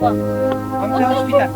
ኣምታ ሆስፒታል።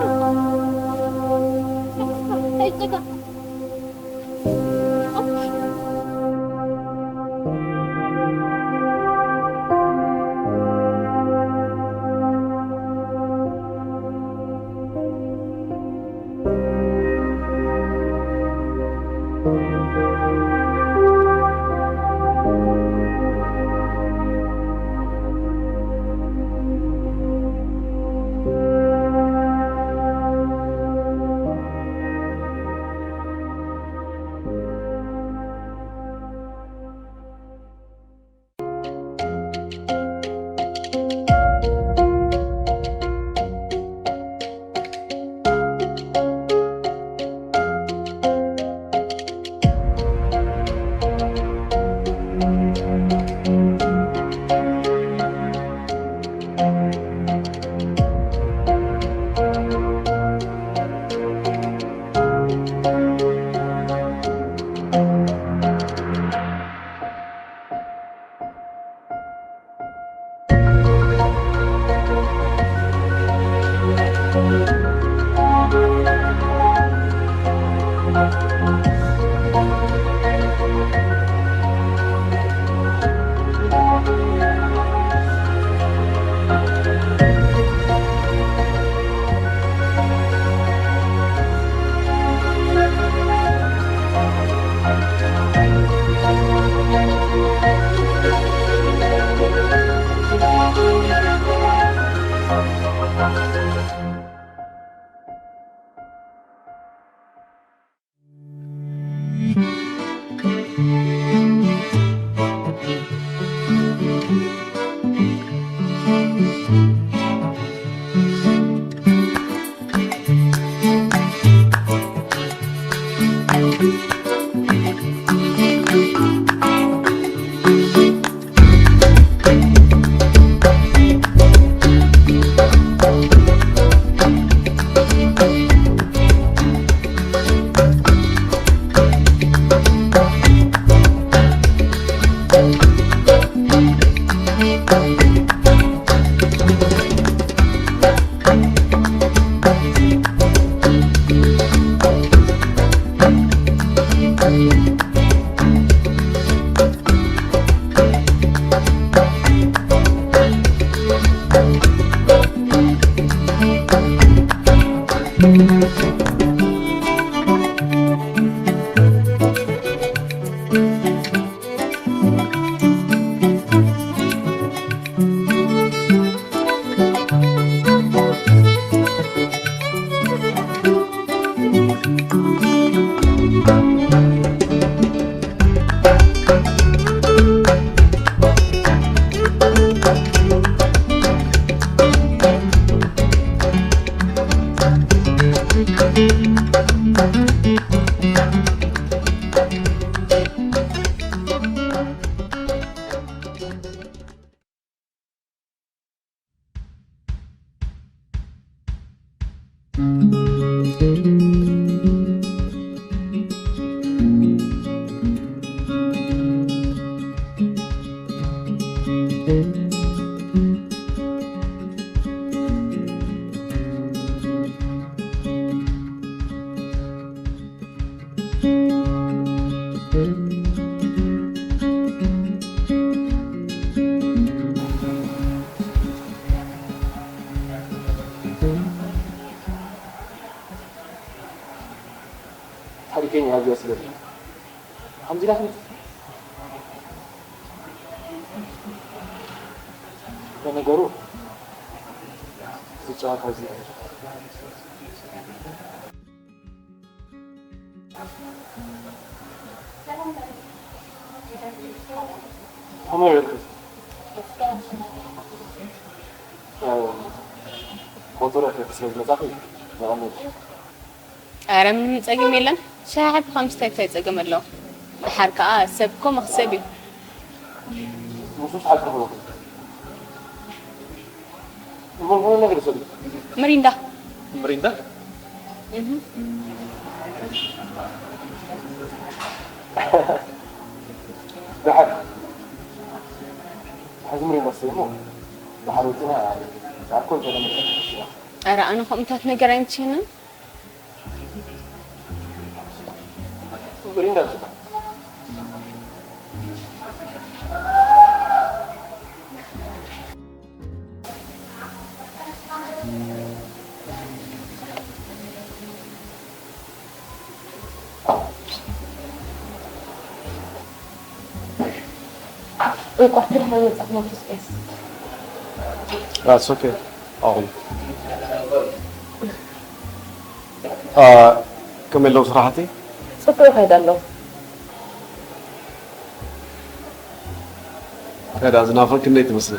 ሓሪፈኛ ኣብዚ ስለ ከምዚ ኢላ ክንት ለነገሩ እዚ ጨዋታ እዚ ከመይ ርክብ ሞተር ክትስሕብ መጻኺ ንቐመጥ። ኧረ ምንም ጸገም የለን። ሻሂ ሓቢኻ ምስታይ እንታይ ጸገም ኣለዎ? ደሓር ከኣ ሰብ እኮ መኽሰብ እዩ። ንሱስ ሓቂ እኮ። እሞ ዝኾነ ነገር ይሰዱ። ምሪንዳ። ምሪንዳ? እህ። ደሓር። ሕዚ ምሪንዳ ስተይ እሞ ደሓር ወጺና ኧረ ኣነ ከምኡታት ነገር ኣይምችንን። እንኳዕ ደሓን መጻእኩም መንፈስ ቅዱስ። That's okay. ኣሁን ከመይ ኣለዉ ስራሕቲ? ጽቡቅ ይኸይድ ኣሎ። ከዳ ዝናፈቅ ክንደይ ትመስል?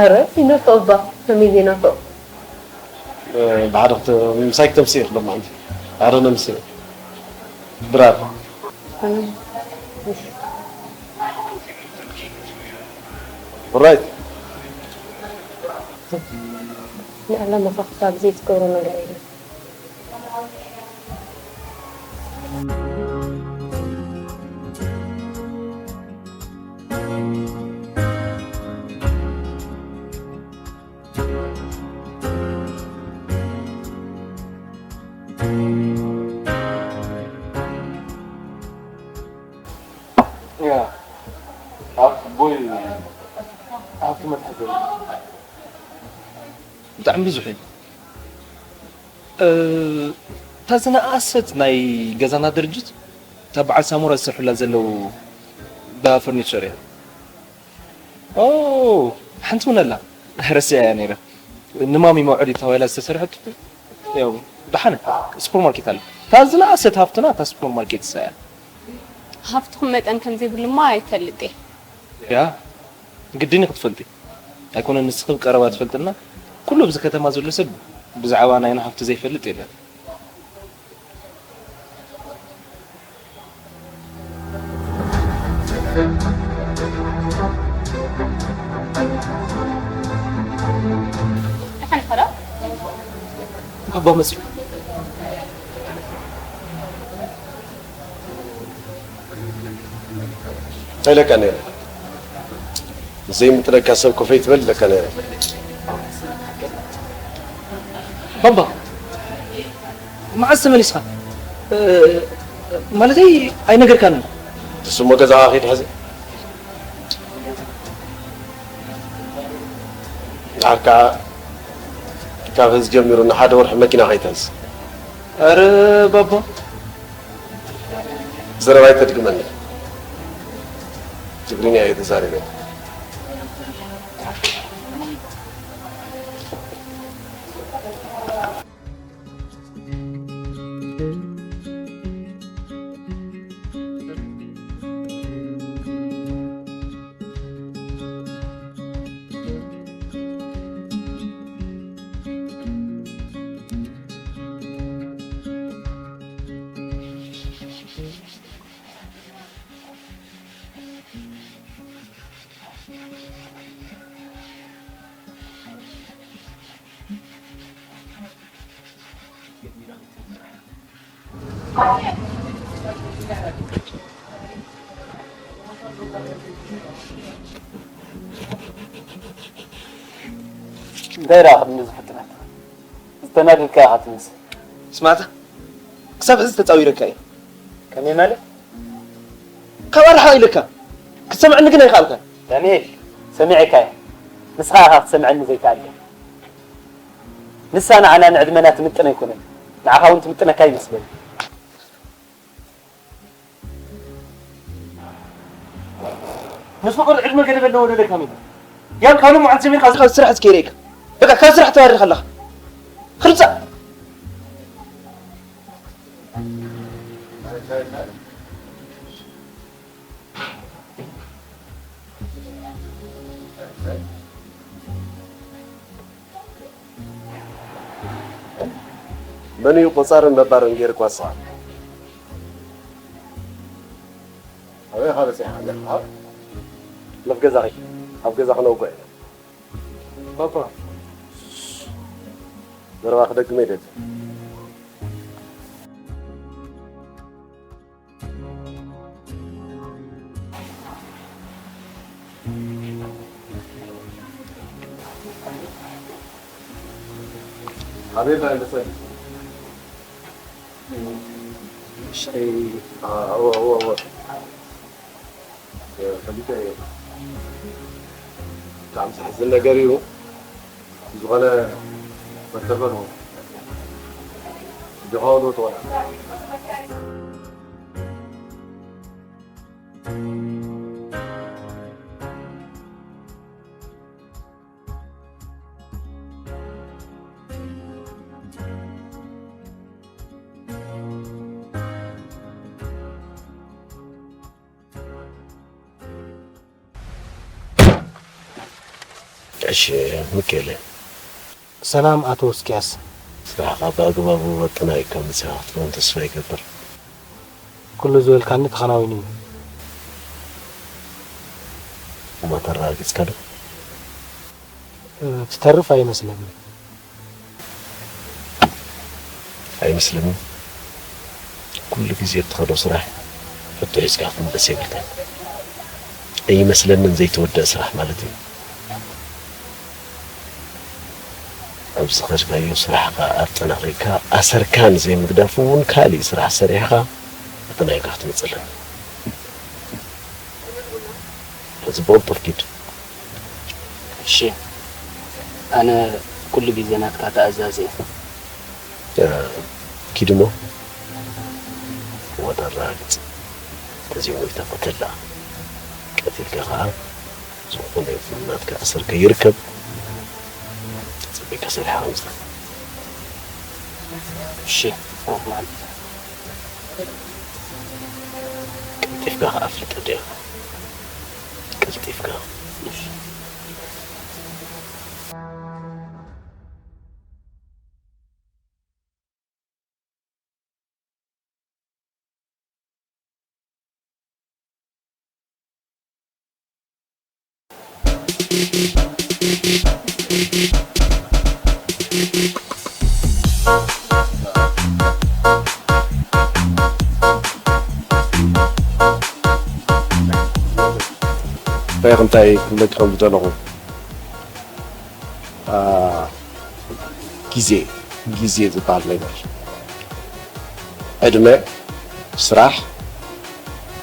ኣረ ይናፈቅ እባ ከመይ ዘይናፈቅ። ብሓደ ክተ ምሳይ ክተምስእ ይኽእል ማለት ኣረ ነምስእ ድራር ራይት። ንዓለም መኸኽታ ብዘይ ትገብሮ ነገር የለን። ብጣዕሚ ብዙሕ እዩ። እታ ዝነኣሰት ናይ ገዛና ድርጅት እታ በዓል ሳሞራ ዝሰርሑላ ዘለዉ ዳ ፈርኒቸር እያ። ኦ ሓንቲ እውን ኣላ ረሲዐያ ነይረ። ንማሚ መውዐሊ ተባሂላ ዝተሰርሐት ያው ደሓነ ሱፐርማርኬት ኣለ። እታ ዝነኣሰት ሃፍትና እታ ሱፐርማርኬት እሳ እያ። ሃፍትኹም መጠን ከም ዘይብሉማ ኣይፈልጥ እየ። ያ ግድን እዩ ክትፈልጢ። ኣይኮነን ንስኺ ብቀረባ ትፈልጥና። ኩሉ ኣብዚ ከተማ ዘሎ ሰብ ብዛዕባ ናይና ሃፍቲ ዘይፈልጥ የለን። ደሓን ኢኻ ዶ? ኣባ መፅዩ። እንታይ ኢለካ ነይረ? ዘይምጥነካ ሰብ ኮፍ ኣይትበል ኢለካ ነይረ። ባባ መዓዝ ተመሊስኻ? ማለተይ ኣይነገርካንን። እሱ እሞ ገዛኻ ከይድ ሕዚ። ደሓር ከዓ ካብ ሕዚ ጀሚሩ ንሓደ ወርሒ መኪና ከይትሕዝ። ኧረ ባባ ዘረባ ኣይተድግመኒ። ትግርኛ እየ ተዛሪበ። እንታይ ደኣ ክንዲ ዝፍጥነት ዝተናደድካ ኢኻ ትመስል። ስማዕታ ክሳብ ሕዚ ተጻዊረካ እየ። ከመይ ማለት? ካብ ኣርሓ ኢለካ ክትሰምዐኒ ግን ኣይከኣልካን። ዳንኤል ሰሚዐካ እየ። ንስኻ ኢኻ ክትሰምዐኒ ዘይከኣልካ። ንሳ ንዓና ንዕድመና ትምጥን ኣይኮነን፣ ንዓኻ እውን ትምጥነካ ይመስለኒ። ንሱ ቁሩብ ዕድመ ገደብ ኣለዎ ዶ ኢለካ ሚና? ያም ካብ ሎሚ መዓልቲ ጀሚርካ ካብ ስራሕ እስከ ይርእየካ። በቃ ካብ ስራሕ ተባሪርካ ኣለኻ። ክርጻእ። መን እዩ ቆጻርን ነባርን ገይርኳ ንስኻ? ኣበይ ኢኻ በጺሕካ ኣለኻ? መፍ ገዛኺ ኣብ ገዛ ክነውግዕ ኢና። ባባ ዘረባ ክደግም ኣይደልን። ኣቤት ኣይመሰል። ሻይ። ኣዎ፣ ኣዎ፣ ኣዎ። ፈሊጠ እየ። ብጣዕሚ ዘሕዝን ነገር እዩ። ዝኾነ መተፈር ነው። ድኻው ነው ተወላ። እሺ፣ ሚካኤል። ሰላም ኣቶ እስቅያስ። ስራሕኻ ብኣግባቡ ኣጠናቂቕካ ምጺኻ ክትከውን ተስፋ ይገብር። ኩሉ ዝበልካኒ ተኸናዊኑ እዩ። እሞ ተረጋጊጽካ ዶ? እ፣ ትተርፍ ኣይመስለንን። ኣይመስለንን። ኩሉ ግዜ እትኸዶ ስራሕ ሕቶ ሒዝካ ክትምለስ የብልካን። ኣይመስለንን ዘይተወደአ ስራሕ ማለት እዩ። ኣብዚ ከድካዮ ስራሕካ ኣጠናኺርካ ኣሰርካ ንዘይምግዳፍ እውን ካሊእ ስራሕ ሰሪሕካ ኣጠናኺርካ ክትመፅእ ኣለካ። ሕዚ ብቕልጡፍ ኪድ። እሺ፣ ኣነ ኩሉ ግዜ ናትካ ተኣዛዚ እየ። እ፣ ኪድ እሞ ወደራ ግጽ። እዚ ወይታ ከተላ ቀቲልካ ኸዓ ዝኾነ ይኹን ናትካ ኣሰር ከይርከብ ጽቢቅ ሰሪሓ ከምስታ። እሺ፣ ሮማን። ቀልጢፍካ ኸዓ ፍልጥ ዲኻ። ቀልጢፍካ። እሺ። እንታይ እንታይ ክብለካ ከም ዝደለኹ፣ አ፣ ግዜ፣ ግዜ ዝበሃል ነገር፣ ዕድመ፣ ስራሕ፣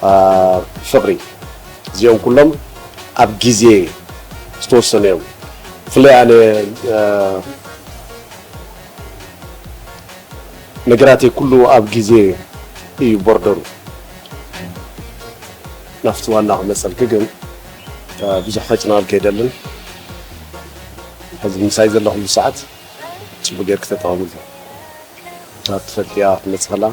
አ፣ ፍቕሪ፣ እዚኦም ኩሎም ኣብ ግዜ ዝተወሰኑ እዮም። ብፍላይ ኣነ፣ አ፣ ነገራተይ ኩሉ ኣብ ግዜ እዩ ቦርደሩ። ናብቲ ዋና ክመፀልኪ ግን፣ አ፣ ብዙሕ ከጭናልኪ ኣይደልን። ሕዚ ምሳይ ዘለኹሉ ሰዓት ጽቡቅ ጌርኪ ተጠቐምሉ። እታ ትፈልጥያ ክትመጽእ ከላ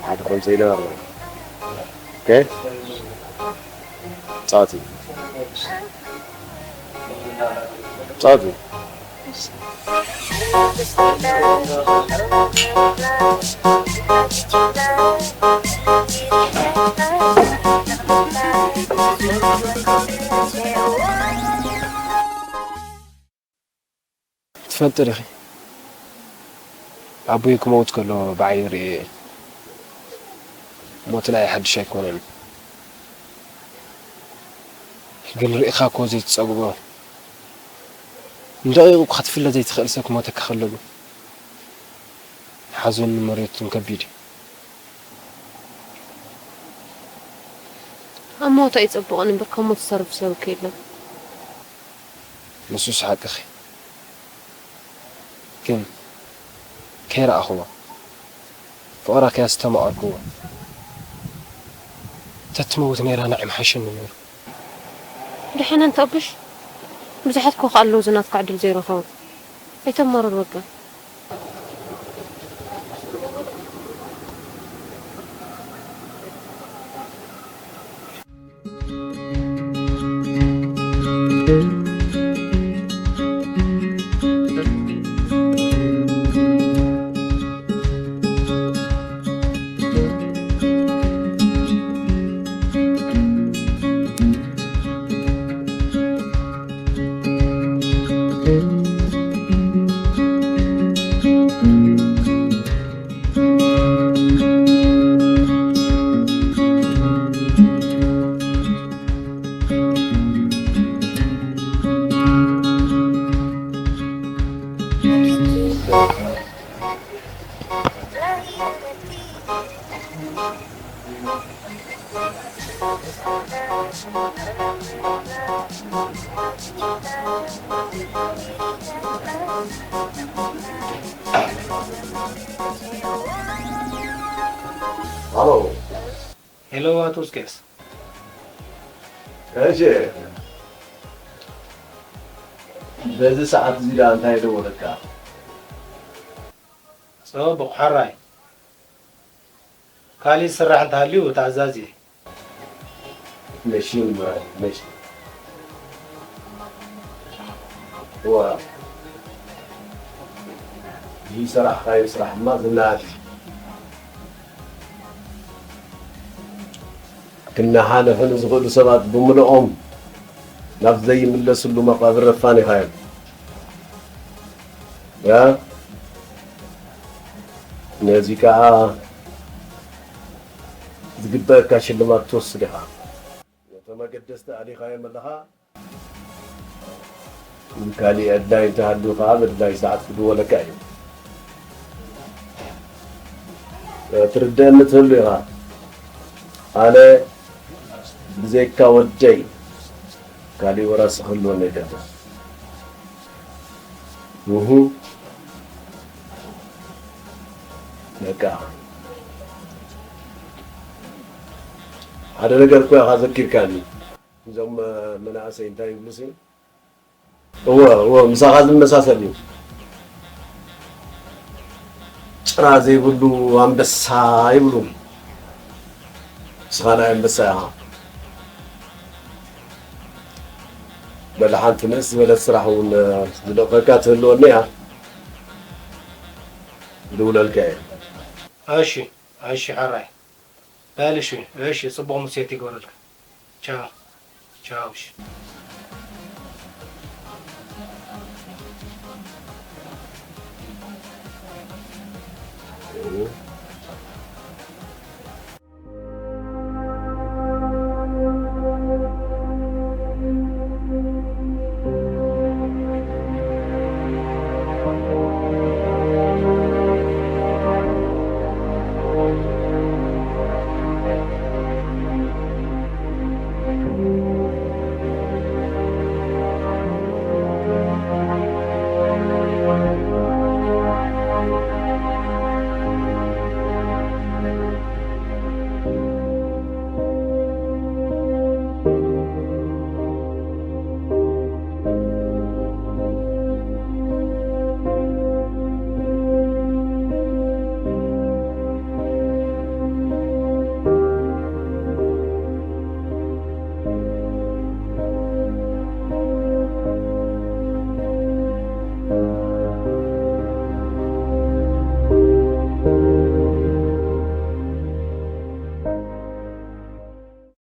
ሓደ ከምዚ ኢለ እበርና። ኦኬ? ጻወቲ። ጻወቲ። ትፈልጢ ዲኺ? ኣቦይ ክመውት ከሎ ብዓይኒ ርእየ እየ። ሞት ንዓይ ሓድሽ ኣይኮነን። ግን ርኢኻ እኮ ዘይትጸግቦ፣ ንደቂቕ እኳ ክትፍለ ዘይትኽእል ሰብ ክሞተካ ከሎ ግን ሓዘኑን መሬቱን ከቢድ እዩ። ኣብ ሞት ኣይጸብቕን እምበር፣ ካብ ሞት ዝተርፍ ሰብ እኮ የለን። ንሱስ ሓቅኺ። ግን ከይረኣኽዎ፣ ፍቕራ ከያስተማቐርክዎ፣ ተትመውት ነይራ ንዓይ ምሓሸኒ ነይሩ። ደሓን ኣንታ ኣቡሽ፣ ብዙሓት እኮ ከኣ ኣለዉ፣ እዚ ናትካ ዕድል ዘይረኸቡ። ኣይተማርር በቃ። ሃሎ። ሄሎ፣ ኣቶ እስቅያስ። እሺ። በዚ ሰዓት እዚ ደኣ እንታይ ደወለካ? ጽቡቕ፣ ሕራይ። ካሊእ ዝስራሕ እንተሃልዩ ተኣዛዚ እየ። መሽን፣ መሽን። እዋ። ይህ ስራሕ ካይብ ስራሕ ማ ዝናሃት። ክነሓንሑ ንዝኽእሉ ሰባት ብምልኦም ናብ ዘይምለስሉ መቓብር ኣፋኒኻዮም። ያ? ነዚ ከኣ ዝግበአካ ሽልማት ትወስድ ኢኻ። ነቶም ኣገደስቲ ኣሊኻዮም ኣለኻ። ካሊእ ኣድላይ እንተሃልዩ ከኣ በድላይ ሰዓት ክድወለካ እዩ። ትርደአኒ ትህሉ ኢኻ። ኣነ ብዘይካ ወደይ ካሊእ ወራሲ ክህልወኒ ኣይደልን። እሁ። በቃ። ሓደ ነገር እኮ ኢኻ ዘኪርካኒ። እዞም፣ እ፣ መናእሰይ እንታይ ይብሉ ሲ? እወ፣ እወ፣ ምሳኻ ዝመሳሰል እዩ። ጭራ ዘይብሉ ኣንበሳ ይብሉ። ንስኻ ናይ ኣንበሳ ኢኻ። በል ሓንቲ ንእስ ዝበለት ስራሕ እውን፣ እ፣ ዝልእኸካ ትህልወኒ እያ። ክድውለልካ እየ። እሺ፣ እሺ፣ ሕራይ። በል እሺ፣ እሺ፣ ጽቡቕ ምሴት ይግበረልካ። ቻው፣ ቻው፣ እሺ።